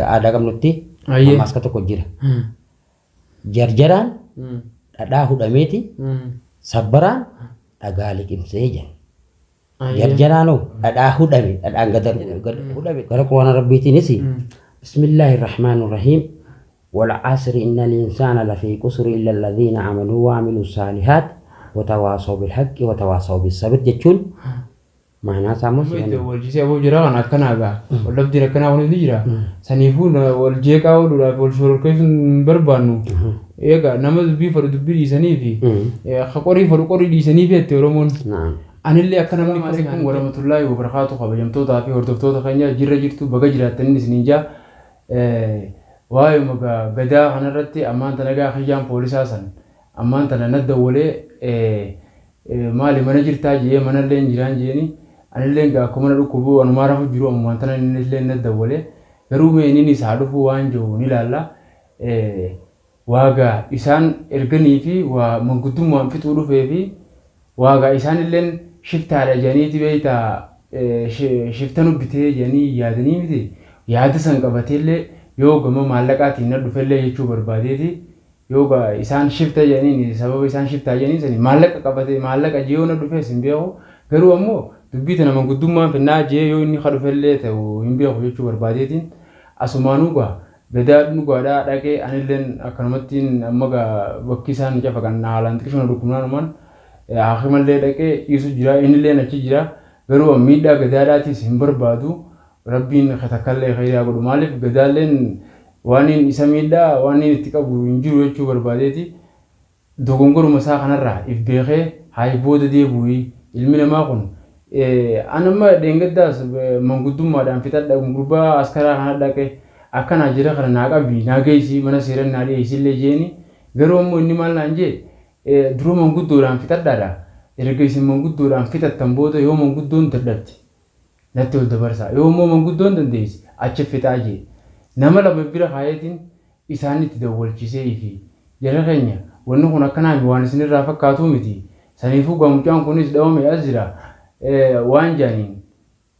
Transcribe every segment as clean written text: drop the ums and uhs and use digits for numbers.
aadaa qabnutti mammaaska tokko jira. Jarjaraan dhadhaa hudhameeti sabbaraan dhagaa liqimsee jedha. Jarjaraanoo dhadhaa hudhame dhadhaan gad hudhame gara quraana rabbiitiinis bismillaahi rahmaani rahiim والعصر إن الإنسان لفي قصر إلا الذين آمنوا وعملوا الصالحات وتواصوا بالحق وتواصوا بالصبر jechuun maanaa isaa immoo Itti wal jisee aboo jira kan akkanaa gaa. Wal dhabdeen akkanaa kun ni jira. Saniifuu wal jeeqaa ooluudhaaf wal shororkeessuun hin barbaannu. Egaa nama dubbii fedhu dubbii dhiisanii fi ka qorii fedhu qorii dhiisanii fi jette Oromoon. Anillee akka namni alaikum warahmatullaahi wabarakaatu kabajamtootaa fi hordoftoota keenya jirra jirtu baga jiraattaniin isiniin jaa. Waa'ee gadaa kanarratti ammaan tana gaa kiyyaan poolisaa san ammaan tana na dawwalee maali mana jirtaa jee manallee hin jiraan jeeni anillee gaa akkuma na dhukkubu anumaa rafu jiru ammaan tana innillee na dawwalee garuu mee inni isaa dhufu waan jiru ni ilaalla. Waagaa isaan erganii fi waa manguddummaan fixuu dhufee fi waagaa isaanilleen shiftaadha jedhaniiti beektaa shifta nu bitee jedhanii yaadanii miti yaada san qabateellee yoo gama maallaqaatiin na dhufellee jechuu barbaadeeti yoo isaan shifta jedhaniin sababa isaan shiftaa jedhaniin sani maallaqa qabate maallaqa jee yoo na dhufees hin beeku garuu ammoo dubbii tana manguddummaan finnaa jee yoo inni ka dhufellee ta'u hin beeku jechuu barbaadeetiin asumaanuu gaa gadaa dhugaadhaa dhaqee anilleen akkanumattiin amma gaa bakki isaan cafaqan haalaan xiqqishuma dhukkubnaanumaan haakimallee dhaqee ciisu jira innilleen achi jira garuu miidhaa gadaadhaatis hin barbaadu rabbiin takkallee khayraa godhu maaliif gadaalleen waan isa miidhaa waan itti qabu hin jiru jechuu barbaadeeti dogongoruma isaa kanarraa if beekee haa booda deebi'uu ilmi namaa kun an amma dheengaddaas manguddummaadhaan fixadha gurbaa askaraa kana dhaqee akkanaa jira kana naa qabi naa geessi mana seeran naa dhiyeessillee jeeni garuu ammoo inni maal naan jee dura manguddoodhaan fixadhaadha erga isin manguddoodhaan fixattan booda yoo manguddoon dadhabde natti ol dabarsaa yoo immoo manguddoon dandeesse achi fixaa jee nama lama bira kaayeetiin isaan itti dawwalchisee fi jara keenya wanni kun akkanaa waan isinirraa fakkaatu miti saniifuu mucaan kunis dhawame as jira waan jaaniin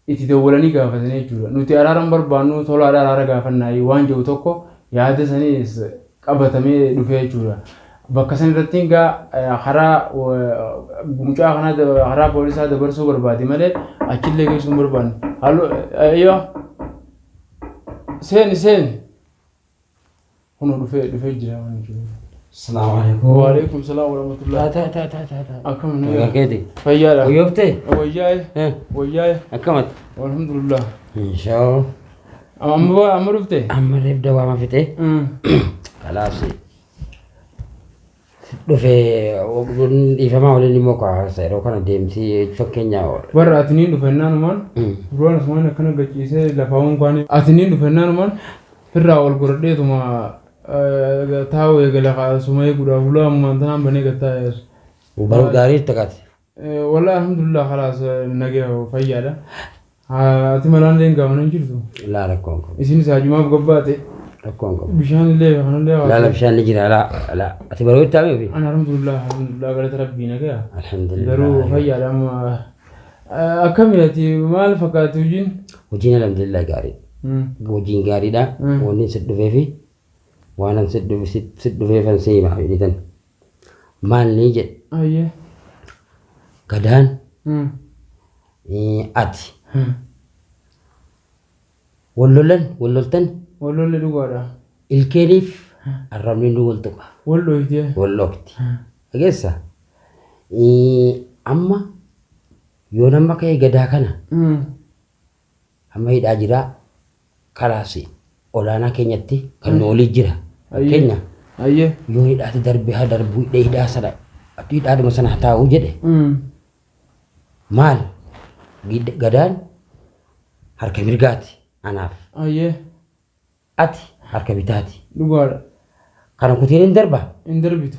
itti dawwalanii gaafatanii jechuudha. Nuti araara hin barbaannu tolaadha araara gaafannaa waan jiru tokko yaada saniis qabatamee dhufee jechuudha. Bakka san irratti egaa karaa mucaa kanaa karaa poolisaa dabarsuu barbaade malee achillee geessuu hin barbaanne. Halluu ayyoo seeni seeni kunoo dhufee dhufee jira waan jechuudha. Salaamu alaikum. Waalaikum salaam warahmatullahi. Ta ta ta ta ta. Akkam Nagaa keeti. Fayyaadha. Wayyoftee? Wayyaa'e. Wayyaa'e. Akkamati? Alhamdulillah. Inshaa Amma amma dhufte? Amma reef dawaama fixee kalaas dhufee dhiifamaa waliin immoo kaasa yeroo kana deemsi fakkeenya. Warra ati niin dhufennaanumaan duraan asumaan akkana gachiisee lafaawwan kaanii ati niin dhufennaanumaan firraa ol godhadheetuma taa'u eegale suma eeguudhaaf ulaa ammaan tanaan banee gattaa'e. Baruu gaarii takaate. Walaa alhamdulillah khalaas nagaya fayyaadha. Ati malaan illee gaafana hin jirtu. Laa rakkoon qabu. Isinis hajumaaf gabbaate. Rakkoon qabu. Bishaan illee kanallee. Laala bishaan ni jira laa laa ati baruu itti hameefi. Ana alhamdulillah alhamdulillah galata rabbii nagaya. Alhamdulillah. Garuu fayyaadha amma. Akkami ati maal fakkaate hojiin? Hojiin alhamdulillah gaarii. Hojiin gaariidha. Wanni si dhufeefi waan an si dhufeefan si himaa jedhitan. Maal ni jedhe. Ayyee. Gadaan ati wal lolan wal loltan. Wal lolle dhugaadha. Ilkeeniif arrabni nu wal tuqa. Wal dhoofti. Wal dhoofti. Dhageessa? Amma yoo nama ka'e gadaa kana amma hidhaa jira kalaas olaanaa keenyatti kan nu olii jira. Fakkeenya yoo hidhaati darbe haa darbu hidhee hidhaa sana hidhaadhuma sana haa taa'u jedhe. Maal gadaan harka mirgaati anaaf. Ati harka bitaati. Dhugaadha. Kana kuteen hin darba? Hin darbitu.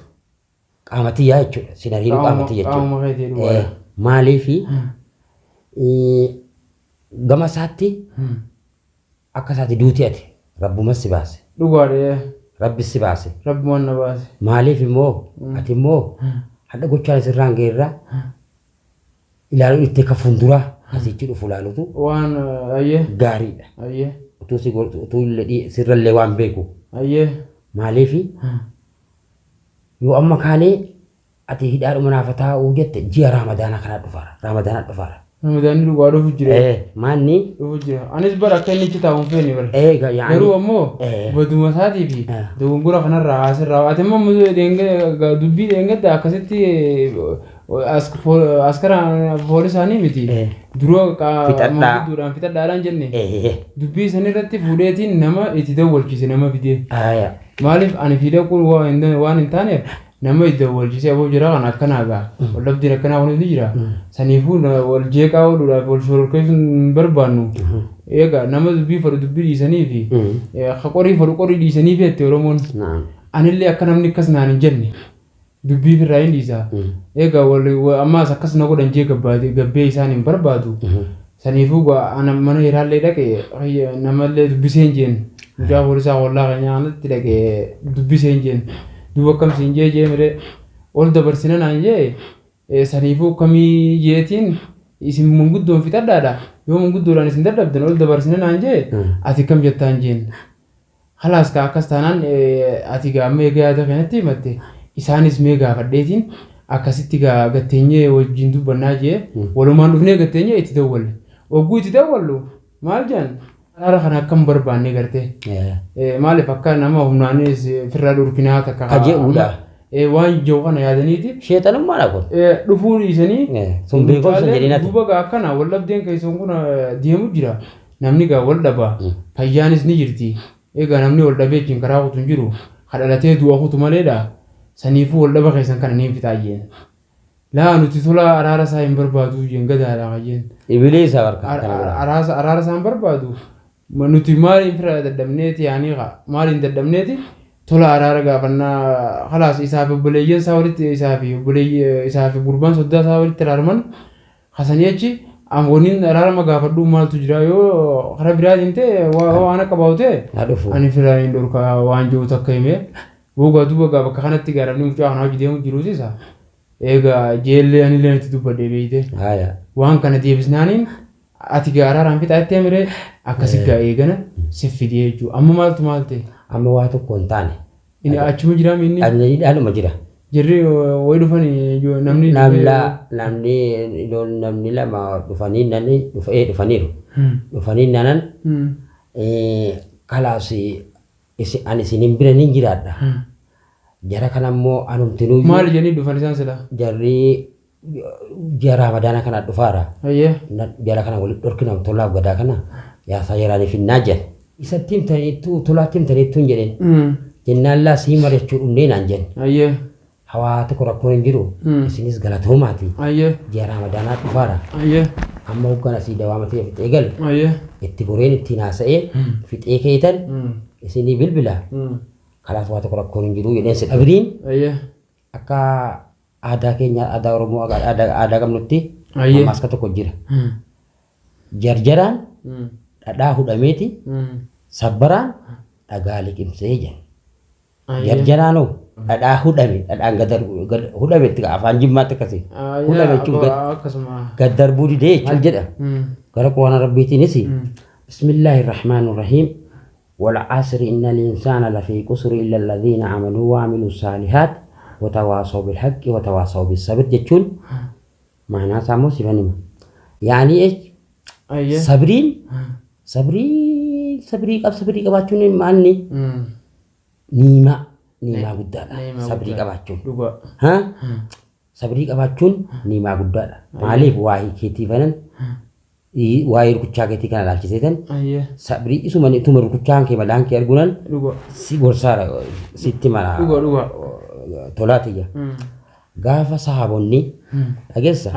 Qaama xiyyaa jechuudha. Sinariin qaama xiyyaa jechuudha. Qaama keetii dhugaadha. Maaliifi gama isaatti akka isaatti duuti ati rabbumas si baase. Dhugaadha. Rabbi si baase. Rabbumaan na baase. Maaliif immoo ati immoo hadha gochaan sirraan ga'eerraa ilaaluu itti akka fuulduraa asitti dhufu ilaalutu waan ayyee gaariidha. Ayyee. Utuu si utuu illee sirrallee waan beeku. Ayyee. Maaliifi yoo amma kaanee ati hidhaadhuma naaf taa'uu jette ji'a Raamadaanaa kanaa dhufaara. Raamadaanaa dhufaara. Ramadaanni dhugaa dhufu jira. Maanni Dhufu jira. Anis bara akka inni itti taa'u hin feene bara. eega yaani Garuu ammoo baduma isaatii fi dogongora kanarraa asirraa ati immoo dubbii dheengadda akkasitti askara poolisaanii miti. Dura manguddoodhaan fixadhaadhaan jenne. Dubbii san irratti fuudheetiin nama itti dawwalchiise nama fidee. Maaliif ani fi dhaquun waan hin taaneef nama itti dawwalchiise aboo jira kan akkanaa gaa. Wal dhabdeen akkanaa kunis ni jira. Saniifuu wal jeeqaa ooluudhaaf wal shororkeessuun hin barbaannu. Egaa nama dubbii fedhu dubbii dhiisanii fi qorii fedhu qorii dhiisanii fi jette Oromoon. Anillee akka namni akkas naan hin jenne dubbii firraa hin dhiisa. Egaa ammaas akkas na godhan jee gabbee isaan hin barbaadu. Saniifuu ana mana hiraallee dhaqee namallee dubbisee hin jeen. Mucaa poolisaa hollaa keenya kanatti dhaqee dubbisee hin jeen. Duuba akkam siin jee jee miree ol dabarsina naan jee saniifuu akkamii jeetiin isin manguddoon fixadhaadha. Yoo manguddoodhaan isin dadhabdan ol dabarsina naan jee ati akkam jettaan jeen. Halaas ka akkas taanaan ati gaa amma egaa yaada kanatti himatte isaanis mee gaafadheetiin akkasitti gaa gatteenyee wajjin dubbannaa jee walumaan dhufnee gatteenyee itti dawwalle. Ogguu itti dawwallu maal jedhan araara kana akkam barbaanne gartee. Maaliif akka nama humnaanis firraa dhurkinaa takka Ka je'uudha. Waan jiru kana yaadaniiti. Sheexanummaadha kun. Dhufuu dhiisanii. Sun beekumsa hin jedhin ati. Duuba gaa akkana wal dhabdeen keessan kun deemu jira. Namni gaa wal dhaba. Fayyaanis ni jirti. Egaa namni wal dhabee ittiin karaa kutu hin jiru. Ka dhalatee du'a kutu maleedha. Saniifuu wal dhaba keessan kana ni fixaa jeen. Laa nuti tola araara isaa hin barbaadu jeen gadaadha jeen. Ibiliisa barka kana godha. Araara isaa hin barbaadu. Nuti maaliin fira dadhabneeti yaanii kaa maaliin dadhabneeti tola araara gaafannaa khalaas isaa fi obboleeyyan isaa walitti isaa fi obboleeyyi isaa fi gurbaan soddaa isaa walitti araaraman kasanii achi waniin araarama gaafadhuu maaltu jira yoo karaa biraatiin ta'e waan akka bahu ta'e ani fira hin dhorka waan jiru takka himee boogaa duuba gaa bakka kanatti gaaramni mucaa kanaa hojii deemu jiruus isa eegaa jeellee anillee itti dubbadhee beeyte waan kana deebisnaaniin ati gaa araaraan fixaa itti himiree akkasi gaa eegana si fidee jechuudha. Amma maaltu maal ta'e? Amma waa tokko hin taane. Inni achuma jiraa inni? Inni jira. Jirri wayi dhufan namni Namni lama dhufanii nani dhufaniiru. Dhufanii nanan kalaas ani isinin bira nin jiraadha. Jara kana immoo anumtinuu. Maali jedhanii dhufan isaan silaa? Jarri ji'a Raamadaana kana dhufaara. Jara kana walitti dhorkina tolaaf gadaa kana yaasaa jaraaniif hinnaa jedhan. Isatti himtaniittuu tolaatti himtaniittuu hin jedheen. Jennaan laa sii mari'achuu dhumnee naan jedhan. Hawaa tokko rakkoon hin jiru. Isinis galatoomaati. Ji'a Raamadaanaa dhufaara. Amma hoggan asii dawaamatee fixee galu. Itti goreen ittiin haasa'ee fixee keetan isinii bilbila. Kalaas waa tokko rakkoon hin jiru jedheen si dhabiriin. Akka aadaa keenya aadaa Oromoo aadaa qabnutti maaska tokko jira. Jarjaraan dhadhaa hudhameeti sabbaraan dhagaa liqimsee jedha. Jarjaraanoo dhadhaa hudhame dhadhaan gad hudhame itti afaan jimmaatti akkasii. Hudhame jechuun gad darbuu didee jechuun jedha. Gara quraana rabbiitiinis Bismillahirrahmanirrahiim. والعصر إن الإنسان لفي قصر إلا الذين آمنوا وعملوا الصالحات وتواصوا بالحق وتواصوا بالصبر جتون معناه سامو سيفانيما يعني إيش؟ صبرين صبرين صبري قب صبري قباتون معني نيمة نيمة قدالا صبري قباتون ها صبري قباتون نيمة قدالا مالي بواهي كيتي فنن waa'ee rukuchaa keetii kana ilaalchiseetan sabrii isuma ituma rukuchaan kee madaan kee arguunan si gorsaara sitti mara tolaatiyya. Gaafa sahaabonni dhageessa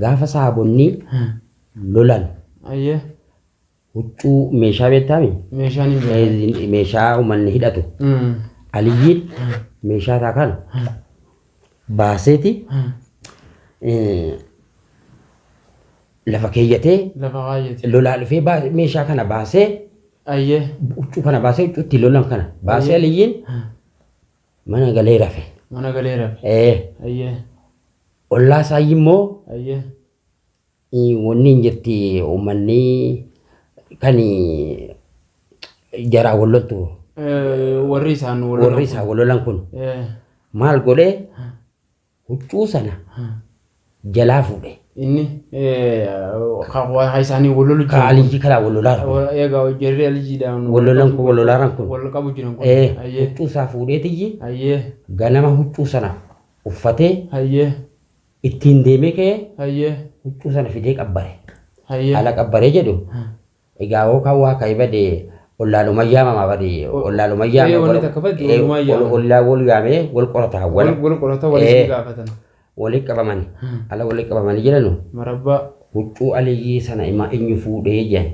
gaafa sahaabonni lolan huccuu meeshaa beektaami meeshaa uummanni hidhatu Aliyyiin meeshaa isaa kana baaseeti lafa keeyyatee lolaa dhufee meeshaa kana baasee huccuu kana baasee huccuu ittiin lolan kana baasee Aliyyiin mana galee rafe. Mana galee rafe. Ollaa isaa immoo wanni hin jirti uummanni kan Jaraa wal loltu. Warri isaan wal lolan Warri isaa wal lolan kun maal godhee huccuu sana jalaa fuudhe. Inni isaanii wal lolu Ka Aliyyii kalaa wal lolaa kun. Egaa jarri Aliyyiidhaan Wal lolan kun wal lolaaran kun. Wal qabu jiran kun. Huccuu isaa fuudheetiyyi ganama huccuu sana uffatee ittiin deemee ka'ee huccuu sana fidee qabbare. Ala qabbaree jedhu egaa hoo kan waa ka'e bade ollaaluma yaamama bade ollaaluma yaamee Wanni takka badde olluma yaamama. Ollaa wal yaamee wal qorata Wal wal qorata wal isin gaafatan. Walitti qabaman ala walitti qabamanii jedhanu Marabbaa. Huccuu Aliyyii sana ima eenyu fuudhee jedhan.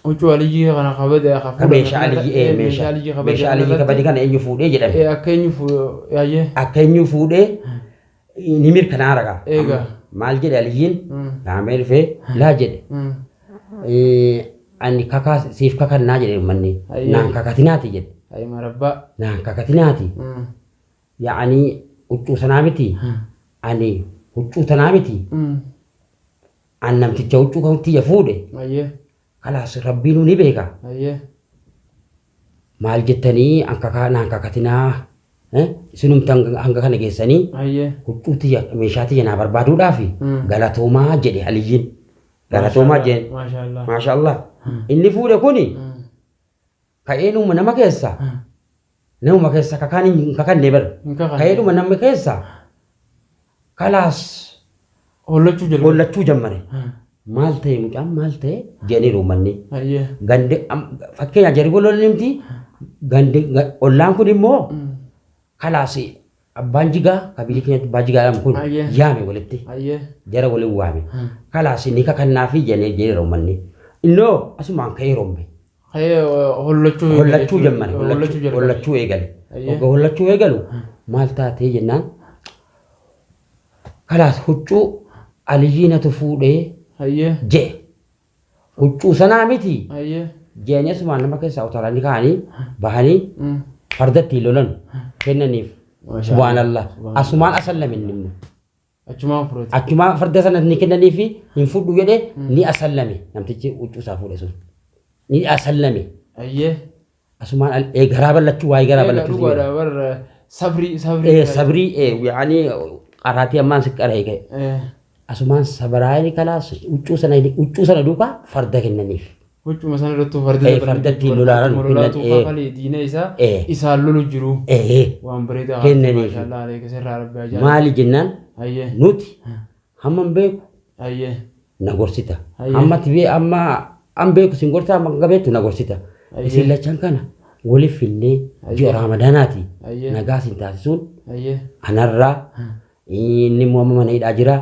Huccuu Aliyyii kana kabade Ka meeshaa Aliyyii meeshaa meeshaa Aliyyii kabade kana eenyu fuudhee jedhame. Akka eenyu fuudhee. Akka eenyu fuudhee ni mirkanaa ragaa. Egaa. Maal jedhe Aliyyiin yaamee dhufee laa jedhe. Ani kakaa siif kakannaa jedhe uummanni. Naan kakatinaati jedhe. Ayi marabbaa. Naan kakatinaati. Yaa'anii huccuu sanaa miti. Ani huccuu tanaa miti. An namticha huccuu kan tiyya fuudhe. Kalaas rabbiinuu ni beeka. Maal jettanii an kakaa naan kakatinaa isinumti hanga kana geessanii huccuu tiyya meeshaa tiyya naa barbaaduudhaaf galatoomaa jedhe Aliyyiin. Galatoomaa jeen. Maashaallah. Maashaallah. Inni fuudhe kuni ka'eenuma nama keessa namuma keessa kakaan hin kakanne bara. Hin kakanne. Ka'eedhuma nama keessa kalaas Hollachuu jalqabe. Hollachuu jammare. Maal ta'e mucaan maal ta'e jedhaniiru uummanni. Gande fakkeenyaaf jarri wal miti gande ollaan kun immoo kalaas abbaan jigaa ka biyya keenyatti abbaa jigaa jedhamu kun yaame walitti jara waliin waame. Kalaas ni kakannaafi jedhanii jedheera uummanni. Innoo asumaan ka'ee rombe. Ka'ee hollachuu Hollachuu jammare. Hollachuu jalqabe. Hollachuu eegale. Hogga hollachuu eegalu maal taatee jennaan kalaas huccuu Aliyyii natu fuudhee je'e. Huccuu sanaa miti. Je'anii asumaan nama keessaa utaalanii ka'anii bahanii farda ittiin lolan kennaniif. Subhaanallah. Asumaan asallame inni immoo. Achumaan fudhate. Achumaan farda sana ni kennaniifi hin fudhu jedhee ni asallame namtichi huccuu isaa fuudhe sun. Ni asallame. Asumaan garaa bal'achuu waa'ee garaa bal'achuu. Dhugaadha warra sabrii sabrii. Sabrii yaani qaraatii ammaan si qara'e ka'e. Asumaan sabaraayini kalaas huccuu sana duukaa farda kennaniif. Huccuma sana irrattuu farda Farda ittiin lolaaran lolaatu kafalee diina isaa isaan lolu jiru. Waan bareedaa Kennaniif. Maashaallah aleeka sirraa rabbi ajaa'iba. Maali jennaan nuti hamma hin beeku na gorsita. Hamma tibee amma an beeku sin gorsa amma hanga beektu na gorsita. Isin lachan kana waliif finnee ji'a Ramadaanaati. Nagaa sin taasisuun anarraa inni immoo amma mana hidhaa jira.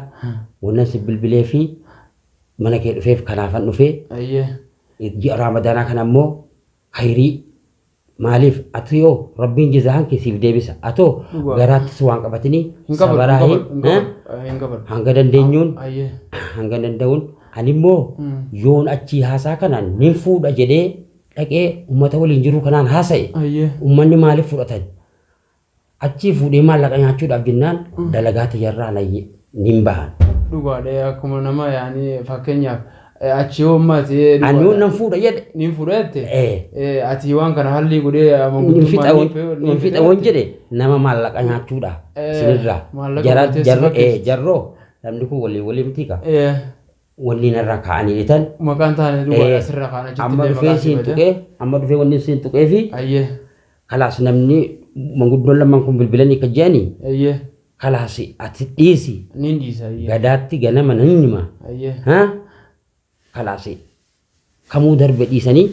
Wannan si bilbilee fi mana kee dhufeef kanaafan dhufee ji'a Ramadaanaa kana immoo khayrii maaliif ati yoo rabbiin jazaan kee siif deebisa atoo garaattis waan qabatanii sabaraa hanga dandeenyuun hanga danda'uun ani immoo yoon achii haasaa kanaan nin fuudha jedhee dhaqee uummata waliin jiru kanaan haasa'e uummanni maaliif fudhatan achii fuudhee maallaqa nyaachuudhaaf jennaan dalagaa tiyyarraa nin bahan. Dhugaadha akkuma nama yaani fakkeenyaaf achi yoo ammaati. Ani yoon nan fuudha jedhe. Nin fuudha jette. Ati waan kana hallii godhee Hin fixa woon jedhe nama maallaqa nyaachuudha sinirraa. Jarroo namni kun walii walii miti ka. Wanni narraa kaa'anii dhitan. Maqaan taane dhugaadha asirraa kaa'an achitti Amma dhufee siin tuqee amma dhufee wanni siin tuqee fi. Kalaas namni manguddoon lamaan kun bilbilanii akka jedhanii. Kalaas ati dhiisi. Nin dhiisa. Gadaatti ganama nan hima. Kalaas kamuu darbe dhiisanii.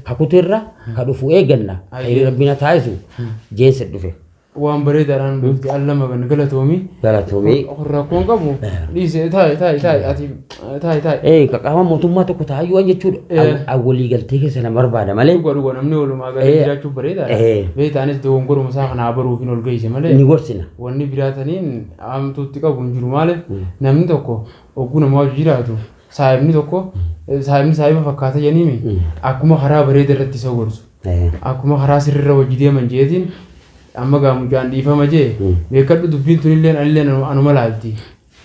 Kakutirra ka dhufu eeganna. Khayrii rabbiin haa taasisu. Jeensa dhufe. Waan bareedaadhaan dhufte allama kan galatoomii. Galatoomii. Rakkoon qabu dhiise taa'i taa'i taa'i ati taa'i taa'i. Qaama mootummaa tokko taayyuu jechuudha. Walii galtee keessa nama barbaada malee. Dhuga dhuga namni walumaa galee jiraachuuf bareedaadha. Beektaanis dogongoruma isaa kana baruuf hin ol geesse malee. Ni gorsina. Wanni biraataniin hamtuutti qabu hin jiru maaliif namni tokko oguu namaa wajjin jiraatu saahibni tokko saahibni saahiba fakkaata jedhaniimi akkuma karaa bareeda irratti isa gorsu. Akkuma karaa sirriirra wajji deeman jeetiin amma gaa mucaan dhiifama jee beekadhu dubbiin tunillee anillee anuma laalti.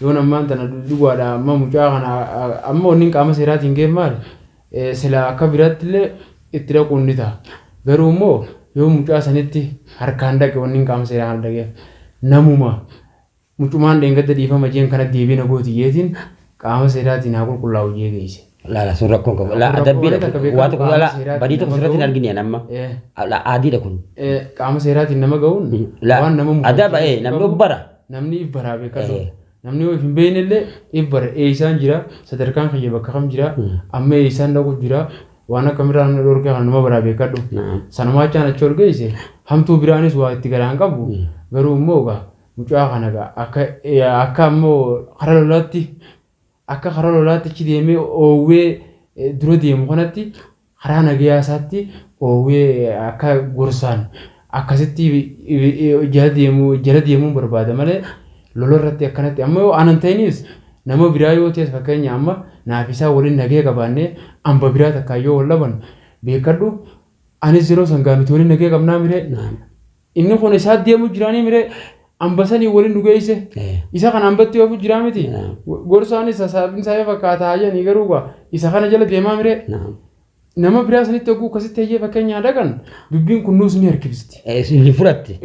Yoon ammaan tana dhugaadha amma mucaa kana amma wanni qaama seeraatiin ga'e maali sila akka biraatti illee Itti dhaquun ni ta'a. Garuu immoo yoo mucaa sanitti harkaan dhaqe, wanni hin qaama seeraan dhaqeef namuma mucumaan dheengadda dhiifama jeen kana deebiina gooti jeetiin qaama seeraatiin haa qulqullaa'u jee geesse. Laala, sun rakkoon qabu. La, adabbiidha kun. Waa tokko lala, badii tokko sirratti hin argine amma. La, adiidha kun. Qaama seeraatiin nama ga'uun La, waan nama adaba namni of bara. Namni if baraa beekatu. Namni yoo if hin beekne illee if bara. Eessaan jira, sadarkaan kiyya bakka kam jira, amma eessaan dhaqu jira, waan akkamirraa namni dhorkee kana nama baraa beekadhu. Sanumaa achaan achi ol geesse, hamtuu biraanis waa itti garaan qabu. Garuu immoo egaa mucaa kana egaa akka ammoo karaa lolaatti, akka karaa lolaatti achi deemee oowwee dura deemu kanatti, karaa nagayaa isaatti oowwee akka gorsaan akkasitti jala deemuun barbaada malee lola irratti akkanatti amma yoo anan ta'inis nama biraa yoo ta'es, fakkeenya amma naaf isaa waliin nagaya qabaannee amba biraa takkaan yoo wal dhaban, beekadhu, anis yeroo san gaa nuti waliin nagaya qabnaa miree, inni kun isaa deemu jiraanii miree, amba sanii waliin nu geesse, isa kana ambatti oofu jiraa miti, gorsaanis sasaabin isaa fakkaata haa jedhanii, garuu gaa isa kana jala deemaa miree, nama biraa sanitti oguu akkasitti hayyee fakkeenyaa dhaqan, dubbiin kun nuus ni harkifsti. Ni fudhatti.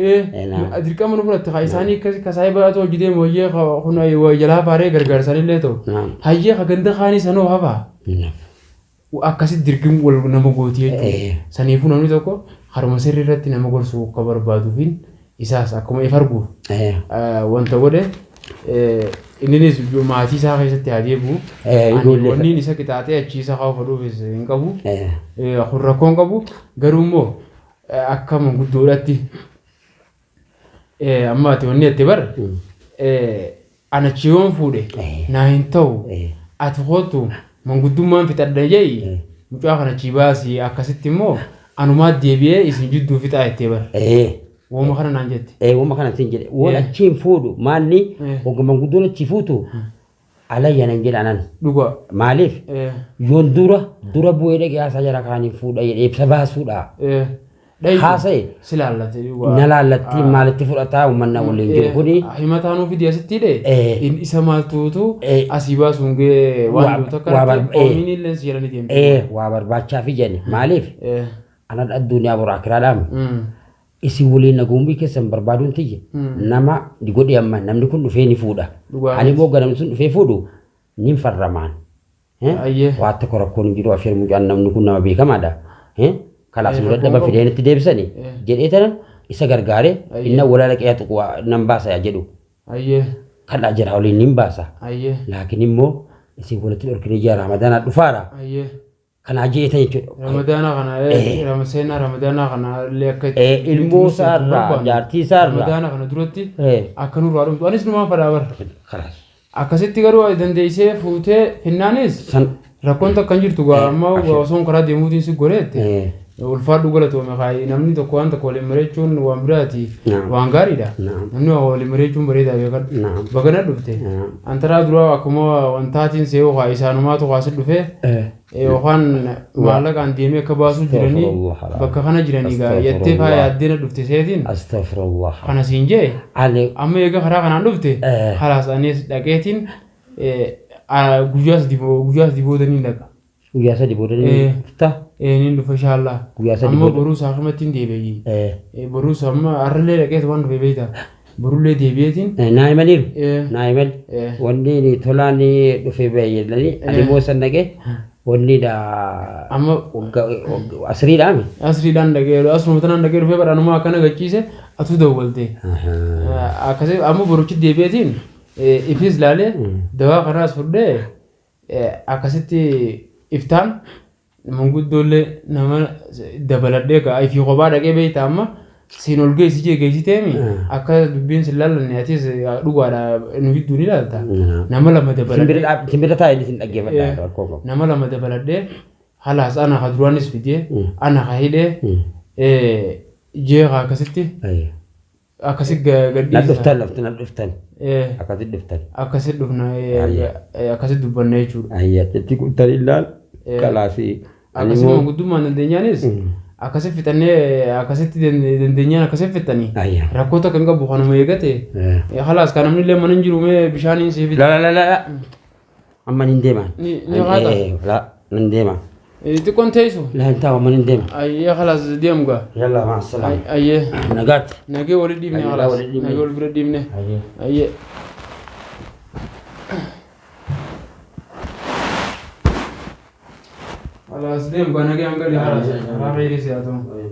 Dirqama nu fudhatte haa isaanii akkasi kasaayii baatu hojii deemu hayyee kun jalaa faaree gargaarsanillee ta'u. Hayyee ka ganda kaanii sanoo hafaa. Akkasitti dirqin wal nama gooti jechuudha. Saniifuu namni tokko haruma sirrii irratti nama gorsuu akka barbaaduufin isaas akkuma if arguuf wanta godhe, inninis maatii isaa keessatti haa deebi'u. Ani wanni isa qixaaxee achi isa kaa'u fedhuufis hin qabu. Kun rakkoon qabu, garuu immoo akka manguddoodhaatti amma ati wanni ati bar ana achi yoon fuudhe naa hin ta'u, ati kootu manguddummaan fixadha je'i, mucaa kana achi baasii, akkasitti immoo anumaa deebi'ee isin jidduu fixaa jettee bar. Wooma kana naan jette. Wooma kana siin jedhe. Woon achiin fuudhu maalni hogga manguddoon achi fuutu alayya nan jedha anan. Dhugaa. Maaliif? Yoon dura bu'ee dhaqee haasaa jara kaaniin fuudha jedhee ibsa baasuudha. Haasa'e. Si laallate dhugaa. Na laallatti, maalitti fudhataa uummanna waliin jiru kuni. Himataa nuuf fidi asitti hidhe. Isa maaltuutu asii baasuun gee waan jiru takka irratti oomiin illee si jedhanii deemte. Waa barbaachaa fi jedhe maaliif? Ana addunyaa boru akiraadhaan isin waliin nagumbii keessan barbaaduun tiyya nama godhe, amma namni kun dhufee ni fuudha. Ani immoo namni sun dhufee fuudhu nin farramaan. Waa tokko rakkoon hin jiru, afeer mucaan namni kun nama beekamaadha. Kalaas nu dadhaba fideen itti deebisani jedhee tana isa gargaaree inni walaala qe'aa tuqu nan baasa jedhu. Kadhaa jira waliin nin baasa. Laakiin immoo isin walitti dhorkinee jira, Ramadaanaa dhufaara. Kanaa jeetan jechuudha. Ramadaana kana, seenaa Ramadaanaa kana illee akka Ilmoo isaarraa, jaartii isaarraa. Ramadaana kana duratti akka nurraa dhumtu anis numaan fadhaa bara. Akkasitti garuu dandeessee fuutee finnaanis rakkoon takka hin jirtu gaa, amma osoo karaa deemuutiin si goreette ulfaadhu, galatoome. Kaayi namni tokko waan tokko waliin mari'achuun waan biraati, waan gaariidha. Namni waa waliin mari'achuun bareedaa, beekadhu. Bagana dhufte. Antaraa duraa akkuma wantaatiin se'uu kaa isaanumaatu kaasi dhufee yookaan maallaqaan deemee akka baasuu jiranii bakka kana jiranii gaa jettee faa yaaddee na dhufte seetiin. Astaghfirullah. Kana siin jee, amma eega karaa kanaan dhufte, kalaas anis dhaqeetiin guyyaa 3 booda ni dhaqa. Guyyaa 3 booda ni dhufta? Ni dhufa inshallah. Guyyaa 3 Amma booda. Boruu saakimatti hin deebi'ee. Boruu amma har'allee dhaqeet waan dhufe beekta. Borullee deebi'eetiin. Naa himaniiru. Naa himan. Wanni tolaan dhufee ba'e jedhanii, ani immoo san dhaqee wanni dha. Amma asiriidhaami. Asiriidhaan dhaqee, asuma tanaan dhaqee dhufee badhaanumaa akkana gachiise atuu dawwalte. Akkasii amma boruchi deebi'eetiin ifis laalee dawaa kanaas fudhee akkasitti iftaan manguddoollee nama dabaladhee gaa ifii kophaa dhaqee beekta, amma siin ol geessi jee geessiteemi akka dubbiin sin laallanne, atis dhugaadha nu gidduu ni ilaalta. Nama lama dabaladhee. Simbira taa'ee isin dhaggeeffadha rakkoo qabu. Nama lama dabaladhee, halaas ana ka duraanis fidee ana ka hidhee jeeqa akkasitti akkasi Na gadhiisa. dhuftan lafti na dhuftan. Akkasitti dhuftan. Akkasi dhufna, akkasi dubbanna jechuudha. Ayyatti quttan ilaal kalaasii. Akkasi manguddummaan dandeenyaanis akkasi fixannee, akkasitti dandeenyaan akkasi fixanii rakkoo takka hin qabu, kanuma eegate halaas kan namni illee mana hin jiru, mee bishaaniin siif La la la la. Amma nin deema. Ni haata? La, nan deema. Xiqqoon teessu. Laa hin taa'u, mana hin deema. Ayyee khalaas deemu gaa. Yalla maa salaam. Ayyee. Nagaatti. Nagee wali dhiibne Ayyee, khalaas. wali dhiibne. Nagee wal bira dhiibne. Ayyee. Ayyee. Khalaas deemu gaa nagee hangali khalaas. Karaa kheyrii si haa ta'u.